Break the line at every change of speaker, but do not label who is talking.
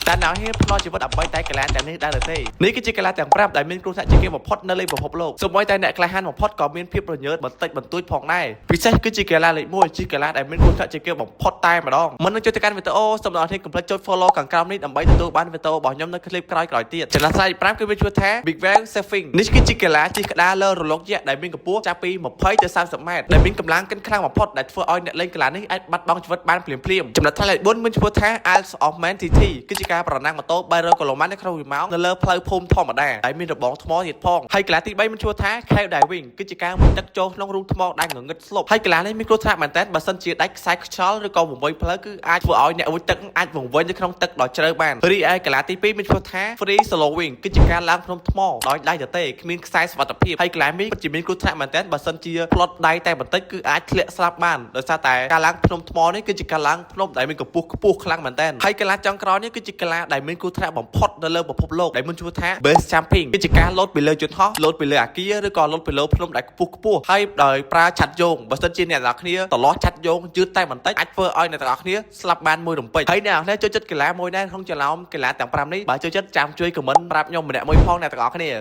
តែអ្នកហ៊ានផ្ដល់ជីវិតដើម្បីតែកីឡាទាំងនេះដែរឬទេនេះគឺជាកីឡាទាំង5ដែលមានគ្រោះថ្នាក់ជាងគេបំផុតនៅលើពិភពលោកសូម្បីតែអ្នកក្លាហានបំផុតក៏មានភាពរញើតបន្តិចបន្តួចផងដែរពិសេសគឺជាកីឡាលេខ1ជាកីឡាដែលមានគ្រោះថ្នាក់ជាងគេបំផុតតែម្ដងមុននឹងចូលទៅកាន់វីដេអូសូមដល់អ្នកកុំភ្លេចចុច follow ខាងក្រោមនេះដើម្បីទទួលបានវីដេអូរបស់ខ្ញុំនៅคลิปក្រោយៗទៀតចំណាត់ស្លាយ5គឺមានឈ្មោះថា Big Wave Surfing នេះគឺជាកីឡាជិះក្តារលើរលកយក្សដែលមានកម្ពស់ចាប់ពី20ទៅ30ម៉ែត្រដែលមានកម្លាំងកិនខ្លាំងបំផុតដែលធ្វើឲ្យអ្នកលេងកីឡានេះអាចបាត់បង់ជីវិតបានភ្លាមៗចំណុចថ្លៃលេខ4មានឈ្មោះថា Isle of Man TT គឺជាការប្រណាំងម៉ូតូ300គីឡូម៉ែត្រនៅក្នុង1ម៉ោងនៅលើផ្លូវភូមិធម្មតាដែលមានរបងថ្មទៀតផងហើយកីឡាទី3មានឈ្មោះថា Cave Diving គឺជាការមុជទឹកចូលក្នុងរូងថ្មដែលងងឹតស្លុបហើយកីឡានេះមានគ្រោះថ្នាក់មែនទែនបើសិនជាដាច់ខ្សែខ្យល់ឬក៏វង្វេងផ្លូវគឺអាចធ្វើឲ្យអ្នកមុជទឹកអាចវង្វេងនៅក្នុងទឹកដ៏ជ្រៅបានរីឯកីឡាទី2មានឈ្មោះថា Free Soloing គឺជាការឡើងភ្នំថ្មដោយដៃទទេគ្មានខ្សែសុវត្ថិភាពហើយកីឡានេះពិតជាមានគ្រោះថ្នាក់មែនទែនបើសិនជាផ្លត់ដៃតែបន្តិចគឺអាចធ្លាក់ស្លាប់បានដោយសារតែការឡើងភ្នំថ្មនេះគឺជាការឡើងភ្នំដែលមានកម្ពស់ខ្ពស់ខ្លាំងមែនទែនហើយកីឡាចុងក្រោយនេះគឺជាកីឡាដែលមានគ្រោះថ្នាក់បំផុតនៅលើពិភពលោកដែលមានឈ្មោះថា Base Jumping គឺជាការលោតពីលើយន្តហោះលោតពីលើអាគារឬក៏លោតពីលើភ្នំដែលខ្ពស់ខ្ពស់ហើយដោយប្រើឆ័ត្រយោងបើសិនជាអ្នកទាំងអស់គ្នាត្រឡោះឆ័ត្រយោងយឺតតែបន្តិចអាចធ្វើឲ្យអ្នកទាំងអស់គ្នាស្លាប់បានមួយរំពេចហើយអ្នកទាំងអស់គ្នាចូលចិត្តកីឡាមួយដែរក្នុងចំណោមកីឡាទាំង5នេះបើចូលចិត្តចាំជួយ comment ប្រាប់ខ្ញុំម្នាក់មួយផងអ្នកទាំងអស់គ្នា។